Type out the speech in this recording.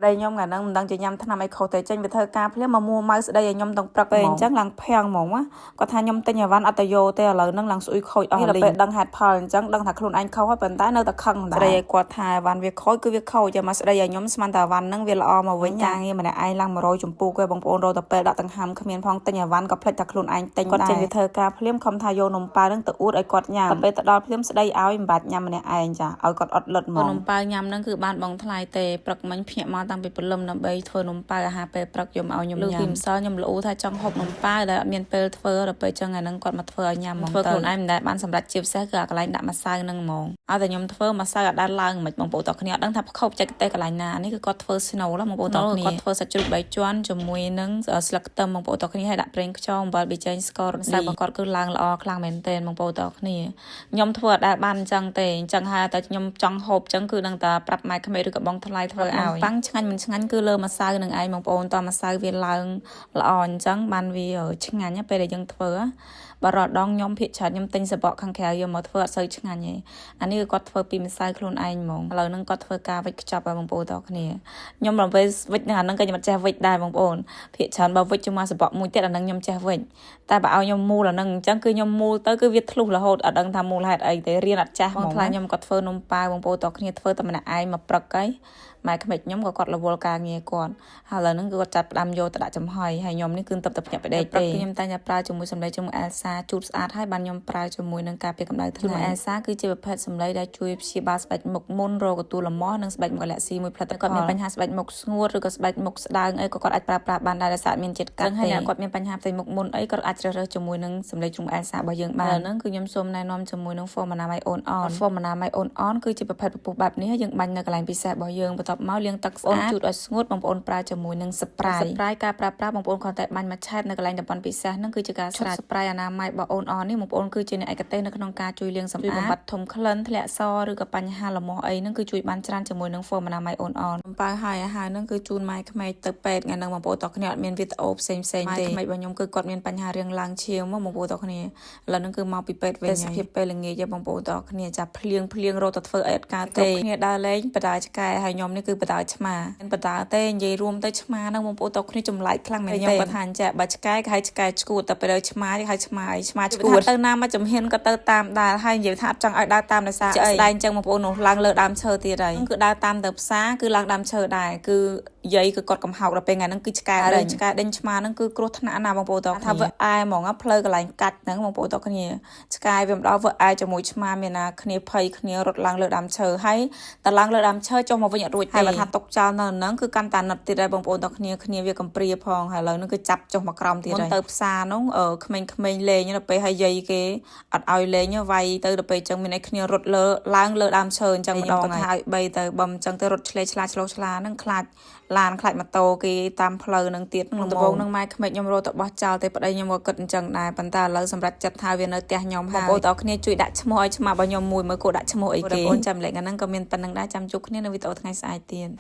ដីខ្ញុំថ្ងៃហ្នឹងមិនដឹងជាញ៉ាំថ្នាំអីខុសទេចេញទៅធ្វើការភ្លាមមកមួម៉ៅស្ដីឲ្យខ្ញុំទាំងព្រឹកពេលអញ្ចឹងឡើងភាំងហ្មងណាគាត់ថាខ្ញុំទិញអីវ៉ាន់អត់ទៅយកទេឥឡូវហ្នឹងឡើងស្អុយខូចអស់លីងពេលដឹងហេតុផលអញ្ចឹងដឹងថាខ្លួនឯងខុសហើយប៉ុន្តែនៅតែខឹងដែរស្ដីឲ្យគាត់ថាអីវ៉ាន់វាខូចគឺវាខូចតែមកស្ដីឲ្យខ្ញុំស្មានតែអីវ៉ាន់ហ្នឹងវាល្អមកវិញការងារម្នាក់ឯងឡើង100ចម្ពោះគេបងប្អូនរកតែពេលដាក់ដង្ហើមគ្មានផងទិញអីវ៉ាន់ក៏ភ្លេចថាខ្លួនឯងទិញគាត់ចេញទៅធ្វើការភ្លាមខំថាយកនំប៉ាវហ្នឹងទៅអួតឲ្យគាត់ញ៉ាំតែពេលទៅដល់ភ្លាមស្ដីឲ្យមិនបាច់ញ៉ាំម្នាក់ឯងចាឲ្យគាត់អត់លុតហ្មងនំប៉ាវញ៉ាំហ្នឹងគឺបានបងថ្លៃទេព្រឹកមិញភ្ញាក់មកតាំងពីព្រលឹមដើម្បីធ្វើនំប៉ាវអាហារពេលព្រឹកយកមកឲ្យខ្ញុំញ៉ាំពីម្សិលខ្ញុំលូថាចង់ហូបនំប៉ាវដែលអត់មានពេលធ្វើដល់ពេលចឹងថ្ងៃហ្នឹងគាត់មកធ្វើឲ្យញ៉ាំហ្មងធ្វើខ្លួនឯងមិនដែលបានសម្រេចជាពិសេសគឺអាកន្លែងដាក់ម្សៅហ្នឹងហ្មងឲ្យតែខ្ញុំធ្វើម្សៅអត់ដែលឡើងមិនបងប្អូនតគ្នាអត់ដឹងថាផ្ខុបចេកទេសកន្លែងណានេះគឺគាត់ធ្វើ snow ឡបងប្អូនតគ្នាគាត់ធ្វើសាច់ជ្រូកបីជាន់ជាមួយនឹងស្លឹកខ្ទឹមបងប្អូនតគ្នាឲ្យដាក់ប្រេងខ្យងអំបិលប៊ីចេងស្ករម្សៅរបស់គាត់គឺឡើងល្អខ្លាំងមែនទែនបងប្អូនតគ្នាខ្ញុំធ្វើអត់ដែលបានអញ្ចឹងទេអញ្ចឹងហើយតែខ្ញុំចង់ហូបអញ្ចឹងគឺនឹងតែប្រាប់ម៉ែក្មេកឬក៏បងថ្លៃធ្វើឲ្យប៉ាំងឆ្ងាញ់មិនឆ្ងាញ់គឺលើម្សៅនឹងឯងបងប្អូនតម្សៅវាឡើងល្អអញ្ចឹងបានវាឆ្ងាញ់ពេលដែលយើងធ្វើបើរដងខ្ញុំភាកច្រើនខ្ញុំទិញសបកខាងក្រៅយកមកធ្វើអត់សូវឆ្ងាញ់ទេអានេះគឺគាត់ធ្វើពីម្សៅខ្លួនឯងហ្មងឥឡូវហ្នឹងគាត់ធ្វើការវេចខ្ចប់ឲ្យបងប្អូនតគ្នាខ្ញុំដល់ពេលវេចនឹងអាហ្នឹងក៏ខ្ញុំអត់ចេះវេចដែរបងប្អូនភាកច្រើនបើវេចជាមួយសបកមួយទៀតអាហ្នឹងខ្ញុំចេះវេចតែបើឲ្យខ្ញុំមូលអាហ្នឹងអញ្ចឹងគឺខ្ញុំមូលទៅគឺវាធ្លុះរហូតអត់ដឹងថាមូលហេតុអីទេរៀនអត់ចាស់ហ្មងថ្លៃខ្ញុំក៏ធ្វើនំប៉ាវបងប្អូនតគ្នាធ្វើតែម្នាក់ឯងមកព្រឹកហើយម៉ែក្មេកខ្ញុំក៏គាត់រវល់ការងារគាត់ហើយឥឡូវហ្នឹងគឺគាត់ចាត់ផ្ដាំយកទៅដាក់ចំហុយហើយខ្ញុំនេះគឺទៅតែភ្ញាក់បដេកទេខ្ញុំតែងតែប្រើជាមួយសម្លេងជាមួយអែលសាជូតស្អាតហើយបានខ្ញុំប្រើជាមួយនឹងការពារកម្ដៅថ្ងៃជាមួយអែលសាគឺជាប្រភេទសម្លេងដែលជួយព្យាបាលស្បែកមុខមុនរោគទទួលលមាស់និងស្បែកមុខអាឡែស៊ីមួយផលិតគាត់មានបញ្ហាស្បែកមុខស្ងួតឬក៏ស្បែកមុខស្ដើងអីក៏គាត់អាចប្រើប្រាស់បានដែរដោយសារមានជាតិកាត់ទេហើយគាត់មានបញ្ហាផ្ទៃមុខមុនអីគាត់អាចជ្រើសរើសជាមួយនឹងសម្លេងជ្រុងអែលសារបស់យើងបានហ្នឹងគឺខ្ញុំសូមណែនាំជាមួយនឹង foam អនាម័យអូនអន foam អនាម័យអូនអនគឺជាប្រភេទពពុះបែបនេះយើងបាញ់នៅកន្លែងពិសេសរបស់យើងបន្ទាប់មកលាងទឹកស្អាតជូតឲ្យស្ងួតបងប្អូនប្រើជាមួយនឹង spray spray ការប្រើប្រាស់បងប្អូនគ្រាន់តែបាញ់មួយឆែតនៅកន្លែងតំបន់ពិសេសហ្នឹងគឺជាការស្រេច spray អនាម័យរបស់អូនអននេះបងប្អូនគឺជាអ្នកឯកទេសនៅក្នុងការជួយលាងសម្អាតជួយបំបត្តិធំក្លិនធ្លាក់សឬក៏បញ្ហាលមាស់អីហ្នឹងគឺជួយបានច្រើនជាមួយនឹង foam អនាម័យអូនអនអំពៅហើយអាហារហ្នឹងគឺជូនម៉ែក្មេកទៅពេទ្យថ្ងៃហ្នឹងបងប្អូនតគ្នាអត់មានវីដេអូផ្សេងផ្សេងទេម៉ែក្មេករបស់ខ្ញុំគឺគាត់មានបញ្ហារឿងឡើងឈាមបងប្អូនតគ្នាឥឡូវហ្នឹងគឺមកពីពេទ្យវិញទេសភាពពេលល្ងាចបងប្អូនតគ្នាចាភ្លៀងភ្លៀងរត់ទៅធ្វើអីអត់កើតទេគ្នាដើរលេងបដើឆ្កែហើយខ្ញុំនេះគឺបដើឆ្មាបដើទេនិយាយរួមទៅឆ្មាហ្នឹងបងប្អូនតគ្នាចម្លែកខ្លាំងមែនទេខ្ញុំគាត់ថាអញ្ចឹងបើឆ្កែគេហៅឆ្កែឆ្កួតតែពេលឆ្មាគេហៅឆ្មាអីឆ្មាឆ្កួតទៅណាមកចំហៀនក៏ទៅតាមដែរហើយនិយាយថាអត់ចង់ឲ្យដើរតាមដោយសារអីស្ដែងអញ្ចឹងបងប្អូននោះឡើងលើដើមឈើទៀតហើយគឺដើរតាមទៅផ្សារគឺឡើងដើមឈើដែរគឺយាយគឺគាត់កំហោកដល់ពេលថ្ងៃហ្នឹងគឺឆ្កែដេញឆ្កែដេញឆ្មាហ្នឹងគឺគ្រោះថ្នាក់ណាស់បងប្អូនតថាវើអែហ្មងផ្លូវកន្លែងកាច់ហ្នឹងបងប្អូនតគ្នាឆ្កែវាមិនដល់វើអែជាមួយឆ្មាមានណាគ្នាភ័យគ្នារត់ឡើងលើដើមឈើហើយតឡើងលើដើមឈើចុះមកវិញអត់រួចទេហើយបើថាຕົកចោលនៅហ្នឹងគឺកាន់តាណិតទៀតហើយបងប្អូនតគ្នាគ្នាវាកំព្រាផងហើយឥឡូវហ្នឹងគឺចាប់ចុះមកក្រោមទៀតហើយទៅផ្សារហ្នឹងក្មេងៗលេងដល់ពេលហើយយាយគេអត់ឲ្យលេងវាយទៅដល់ពេលអញ្ចឹងមានអីគ្នារត់លើឡើងលើដើមឈើអញ្ចឹងម្ដងហើយឲ្យបីទៅបើមិនអញ្ចឹងទៅរត់ឆ្លេឆ្លាឆ្លោឆ្លាហ្នឹងខ្លាចឡានខ្លាចម៉ូតូគេតាមផ្លូវនឹងទៀតនឹងដំបូងនឹងម៉ែក្មេកខ្ញុំរត់ទៅបោះចោលទេប្តីខ្ញុំក៏គិតអញ្ចឹងដែរប៉ុន្តែឥឡូវសម្រាប់ចិត្តថាវានៅផ្ទះខ្ញុំហើយបងប្អូនតើគ្នាជួយដាក់ឈ្មោះឲ្យឆ្មារបស់ខ្ញុំមួយមើលគោដាក់ឈ្មោះអីគេបងប្អូនចាំលេខហ្នឹងក៏មានប៉ុណ្្នឹងដែរចាំជួបគ្នានៅវីដេអូថ្ងៃស្អែកទៀត។